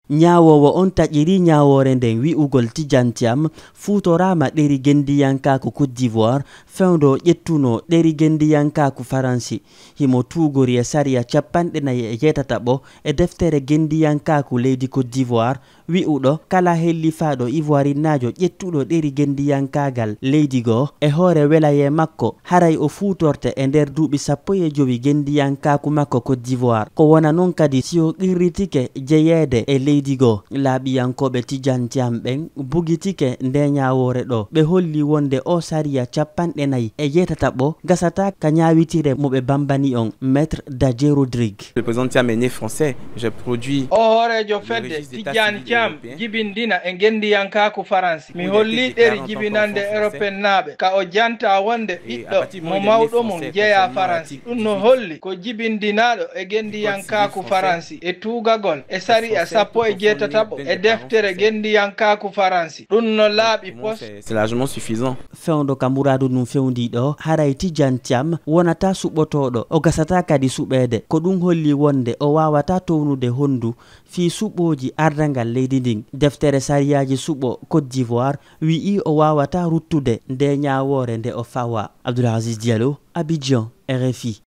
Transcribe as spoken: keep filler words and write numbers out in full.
Ñaawoowo on taƴirii ñaawoore nden wi'ugol Tidiane Thiam fuutoraama ɗeri genndiyankaaku Côte d'Ivoire, fewndo ƴettunoo ɗeri genndiyankaaku Faransi. Himo tuugorii e sariya cappanɗe nayi e jeetataɓo e deftere genndiyankaaku leydi Côte d'Ivoire, wi'uɗo kala hellifaaɗo ivoirinaajo ƴettuɗo ɗeri genndiyankaagal leydi goo e hoore welayee makko, haray o fuutorte e nder duuɓi sappo e jowi genndiyankaaku makko Côte d'Ivoire. Ko wona non kadi si o qirritike jeyeede e leydi goo. Laaɓiyankooɓe Tidiane Thiam ɓen bugitike ndee ñaawoore ɗoo. Ɓe holli wonde oo sariya cappanɗe nayi e jeetataɓo gasataa ka ñaawitire mo ɓe bambani on, Maître Dadje Rodrigue. Le président Thiam est né français. Je produis. O hooreejo fedde Tidiane Thiam jibindina e genndiyankaaku Faransi. Mi hollii ɗeri jibinannde Europennaaɓe ka o jantaa wonde ɓiɗɗo mo mawɗo mum jeyaa Faransi. Ɗum no holli ko jibindinaaɗo e genndiyankaaku Faransi e tuugagol e sariya sappo e jeetataɓo e deftere genndiyankaaku Faransi. Ɗum no laaɓi pos. C'est largement suffisant. Fewndo ka muraadu ndun fewndii ɗoo, haray Tidiane Thiam wonataa suɓotooɗo, o gasataa kadi suɓeede. Ko ɗum holli wonde o waawataa townude honndu fii suɓooji ardangal leydi ndin. Deftere sariyaaji suɓo Côte d'Ivoire wi'ii o waawataa ruttude ndee ñaawoore nde o fawaa. Abdoul Aziz Diallo, Abidjan, R F I.